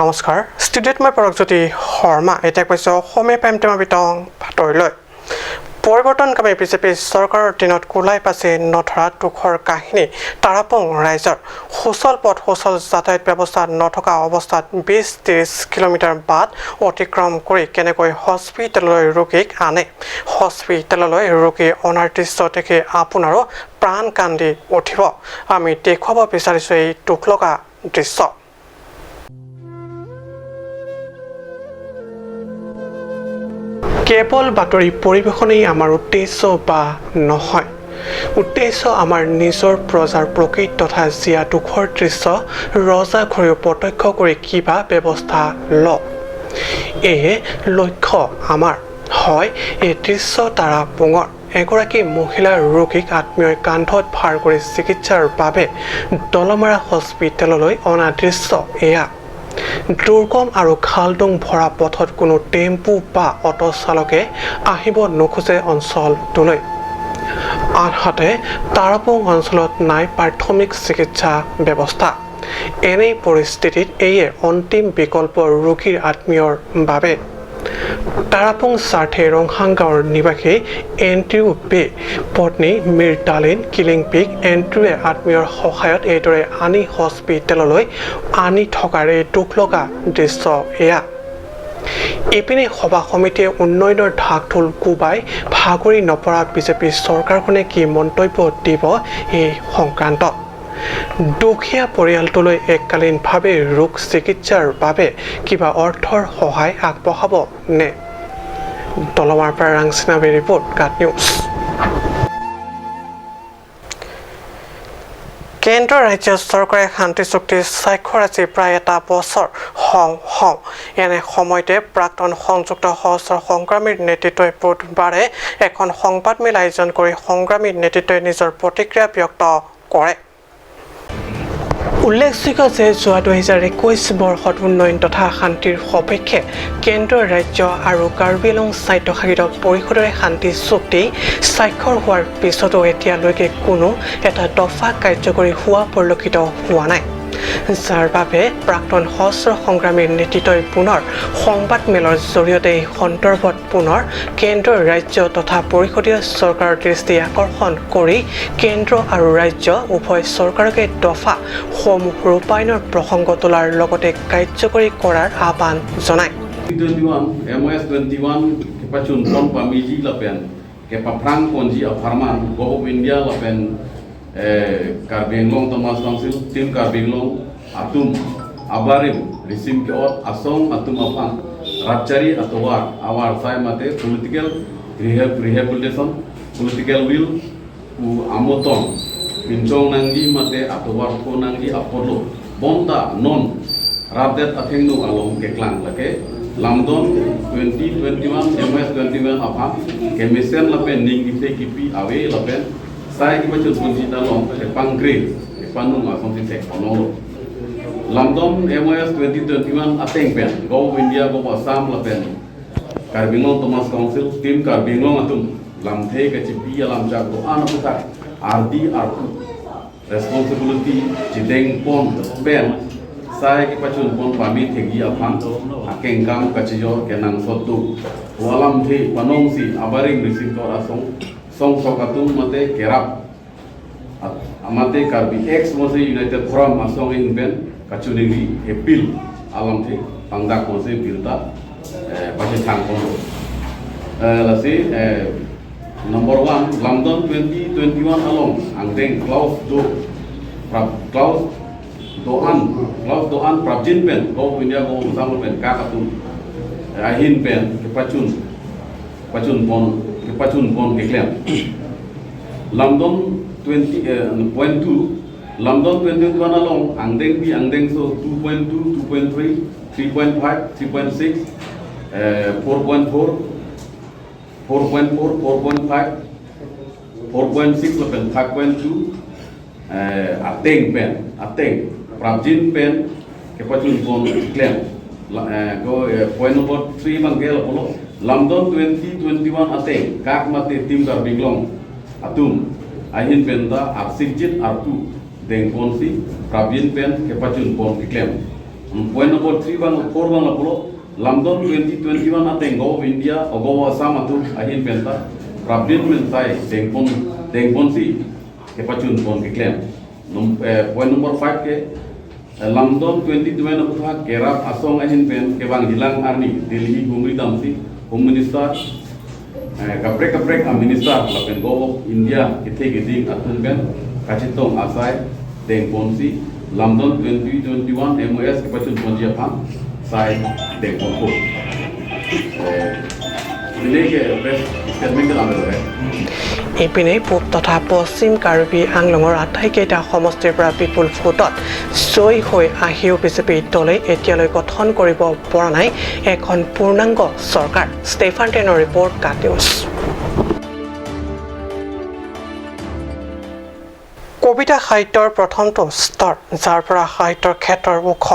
নমস্কাৰ, ষ্টুডিঅ'ত মই পৰকজ্যোতি শৰ্মা। এতিয়া কৈছোঁ অসমীয়া প্ৰাইম টাইমৰ বিতং বাতৰিলৈ। পৰিৱৰ্তনকামী বিজেপি চৰকাৰৰ দিনত কোলাই পাচি নধৰা দুখৰ কাহিনী তাৰাপুং ৰাইজৰ। সুচল পথ, সুচল যাতায়াত ব্যৱস্থা নথকা অৱস্থাত 20-30 কিলোমিটাৰ বাট অতিক্ৰম কৰি কেনেকৈ হস্পিটেললৈ ৰোগীক আনে, হস্পিটেললৈ ৰোগী অনাৰ দৃশ্য দেখি আপোনাৰো প্ৰাণ কান্দি উঠিব। আমি দেখুৱাব বিচাৰিছোঁ এই দুখ লগা দৃশ্য। কেৱল বাতৰি পৰিৱেশনেই আমাৰ উদ্দেশ্য বা নহয়, উদ্দেশ্য আমাৰ নিজৰ প্ৰজাৰ প্ৰকৃত তথা জীয়া দুখৰ দৃশ্য ৰজা ঘৰেও প্ৰত্যক্ষ কৰি কিবা ব্যৱস্থা লওক, এয়ে লক্ষ্য আমাৰ। হয়, এই দৃশ্য তাৰাপুঙৰ এগৰাকী মহিলা ৰোগীক আত্মীয়ই কান্ধত ভাৰ কৰি চিকিৎসাৰ বাবে দলমাৰা হস্পিটেললৈ অনা দৃশ্য এয়া। দুৰ্গম আৰু খালডোং ভৰা পথত কোনো টেম্পু বা অট' চালকে আহিব নোখোজে অঞ্চলটোলৈ। আনহাতে তাৰাপুং অঞ্চলত নাই প্ৰাথমিক চিকিৎসা ব্যৱস্থা। এনে পৰিস্থিতিত এয়ে অন্তিম বিকল্প ৰোগীৰ আত্মীয়ৰ বাবে। তাৰাপুং চাৰ্থে ৰংহাং গাঁৱৰ নিবাসী এণ্ট্ৰিউ বে, পত্নী মিৰদালিন কিলিংপিক এণ্ট্ৰিউৱে আত্মীয়ৰ সহায়ত এইদৰে আনি হস্পিটেললৈ আনি থকাৰ এই দুখ লগা দৃশ্য এয়া। ইপিনে সভা সমিতিয়ে উন্নয়নৰ ঢাক ঢোল কোবাই ভাগৰি নপৰা বিজেপি চৰকাৰখনে কি মন্তব্য দিব এই সংক্ৰান্তত? দুখীয়া পৰিয়ালটোলৈ এককালীনভাৱে ৰোগ চিকিৎসাৰ বাবে কিবা অৰ্থৰ সহায় আগবঢ়াব নে? দলমাৰ পৰা ৰাংচিনাবে ৰিপৰ্ট, গাট নিউজ। কেন্দ্ৰ ৰাজ্য চৰকাৰে শান্তি চুক্তি স্বাক্ষৰ আজি প্ৰায় এটা বছৰ হওঁ হওঁ। এনে সময়তে প্ৰাক্তন সংযুক্ত সশস্ত্ৰ সংগ্ৰামীৰ নেতৃত্বই বুধবাৰে এখন সংবাদমেল আয়োজন কৰি সংগ্ৰামী নেতৃত্বই নিজৰ প্ৰতিক্ৰিয়া ব্যক্ত কৰে। উল্লেখযোগ্য যে যোৱা 2021 বৰ্ষত উন্নয়ন তথা শান্তিৰ সপক্ষে কেন্দ্ৰ, ৰাজ্য আৰু কাৰ্বি আংলং স্বায়ত্তশাসিত পৰিষদৰে শান্তি চুক্তি স্বাক্ষৰ হোৱাৰ পিছতো এতিয়ালৈকে কোনো এটা দফা কাৰ্যকৰী হোৱা পৰিলক্ষিত হোৱা নাই, যাৰ বাবে প্ৰাক্তন সশস্ত্ৰ সংগ্ৰামীৰ নেতৃত্বই পুনৰ সংবাদমেলৰ জৰিয়তে এই সন্দৰ্ভত পুনৰ কেন্দ্ৰ, ৰাজ্য তথা পৰিষদীয় চৰকাৰৰ দৃষ্টি আকৰ্ষণ কৰি কেন্দ্ৰ আৰু ৰাজ্য উভয় চৰকাৰকে দফা সমূহ ৰূপায়ণৰ প্ৰসংগ তোলাৰ লগতে কাৰ্যকৰী কৰাৰ আহ্বান জনায়। 21 MOS 21 kepacun pon pamiji lapen kepaprang ponji aparman Go of India lapen Karbi Anglong Thomas Council Team Karbi Anglong Atum Abarim Risim Keot Asong Atum Afang Rapchari Atowar Awar Sai Mate Political Rehabilitation Political Will U Amoton Pinchong Nangi Mate Atowar Ko Nangi Apollo Bonda Non Rabdet Athengnu Along Keklang Lake Lamdon 2021 MS 21 Afang Kemisen Lapen Ning Giphe Kipi Awe Lapen Sai ki bachun punji dalong ke pangre ke panung asong sin sek ponolo Lamdon MOS 2021 ateng pen Go India Go Assam lapen Karbi Anglong Thomas Council Team Karbi Anglong atum lamthe ke chipi alam jak do an putak RD R2 responsibility jideng pon pen sai ki bachun pon pami thegi afang akeng kam kachijo kenang sotu walam the panong si abaring risim tor asong song sokatum mate kerap amate Karbi X mose United Forum asong in ben kachunigi appeal alam the pangdak mose birta bache thang kono lasi number 1 London 2021 along angdeng Klaus do prab Klaus doan Klaus doan prabjin pen go India go Usam pen ka katum ahin pen kepachun pachun pon kepachun pon keklem London 20.2 London 21 along angdeng bi angdeng so 2.2 2.3 3.5 3.6 4.4 4.4 4.5 4.6 lapen 5.2 ateng pen ateng prabjin pen kepachun pon keklem go point number 3 bangke lapolo London 2021 ateng kak mate tim Karbi Anglong atum ahin pen da arsikjit artu deng ponsi prabjin pen kepachun pon keklem Point number 3 bang 4 bang la Lamdon 2021 ateng Gov of India o Gov Assam atu ahin penta Prabin men sai dengpon dengpon si ke pachun pon ke claim. Point number 5 ke Lamdon 2021 aputha kerap asong ahin pen ke bang hilang arni Delhi gumri damsi Home Minister kaprek kaprek a minister lapen Gov of India kithe giding atun pen kachitong asai dengpon si Lamdon 2021 MOS ke pachun ponjia phang sai dengpon ko. ইপিনে পূব তথা পশ্চিম কাৰ্বি আংলঙৰ আটাইকেইটা সমষ্টিৰ পৰা বিপুল ভোটত জয়ী হৈ আহিও বিজেপি দলে এতিয়ালৈ গঠন কৰিব পৰা নাই এখন পূৰ্ণাংগ চৰকাৰ। ষ্টেফান টেনৰ ৰিপৰ্ট, কাট নিউজ। কবিতা সাহিত্যৰ প্ৰথমটো স্তৰ, যাৰ পৰা সাহিত্যৰ ক্ষেত্ৰৰ ওখ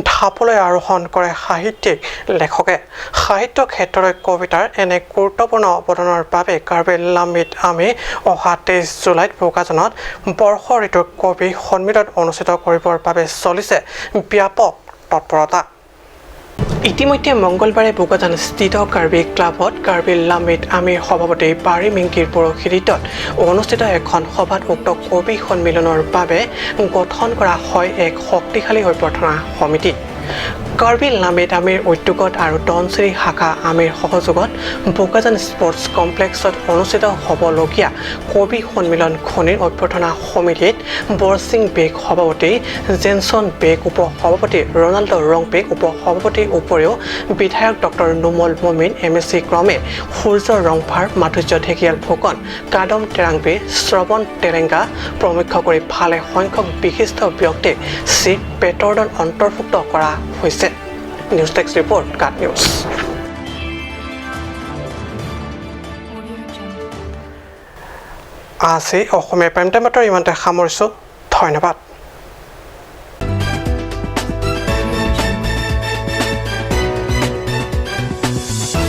ঢাপলৈ আৰোহণ কৰে সাহিত্যিক লেখকে। সাহিত্য ক্ষেত্ৰলৈ কবিতাৰ এনে গুৰুত্বপূৰ্ণ অৱদানৰ বাবে কাৰ্বি লামিত আমি অহা 23 জুলাইত বোকাজানত বৰ্ষ ঋতুৰ কবি সন্মিলন অনুষ্ঠিত কৰিবৰ বাবে চলিছে ব্যাপক তৎপৰতা। ইতিমধ্যে মঙ্গলবাৰে বোকাজান স্থিত কাৰ্বি ক্লাবত কাৰ্বি লামিত আমিৰ সভাপতি পাৰি মিংকিৰ পৌৰোহিত্যত অনুষ্ঠিত এখন সভাত উক্ত কবি সন্মিলনৰ বাবে গঠন কৰা হয় এক শক্তিশালী অভ্যৰ্থনা সমিতি। কাৰ্বি লামিত আমিৰ উদ্যোগত আৰু ধনশিৰি শাখা আমিৰ সহযোগত বোকাজান স্পৰ্টছ কমপ্লেক্সত অনুষ্ঠিত হ'বলগীয়া কবি সন্মিলন খনিৰ অভ্যৰ্থনা সমিতিত বৰসিং বেগ সভাপতি, জেনছন বেগ উপ সভাপতি, ৰনাল্ড ৰংপেক উপ সভাপতিৰ উপৰিও বিধায়ক doctor Numal Momin, M S C ক্ৰমে সূৰ্য ৰংফাৰ, মাধুৰ্য ঢেকিয়াল ফুকন, কাদম টেৰাংপি, শ্ৰৱণ তেলেংগা প্ৰমুখ্য কৰি ভালে সংখ্যক বিশিষ্ট ব্যক্তিক চিফ পেটৰ্ডন অন্তৰ্ভুক্ত কৰা হৈছে। নিউজ ডেস্ক ৰিপৰ্ট, কাট নিউজ। আজি অসমীয়া প্ৰাইম টাইমত ইমানতে সামৰিছোঁ। ধন্যবাদ।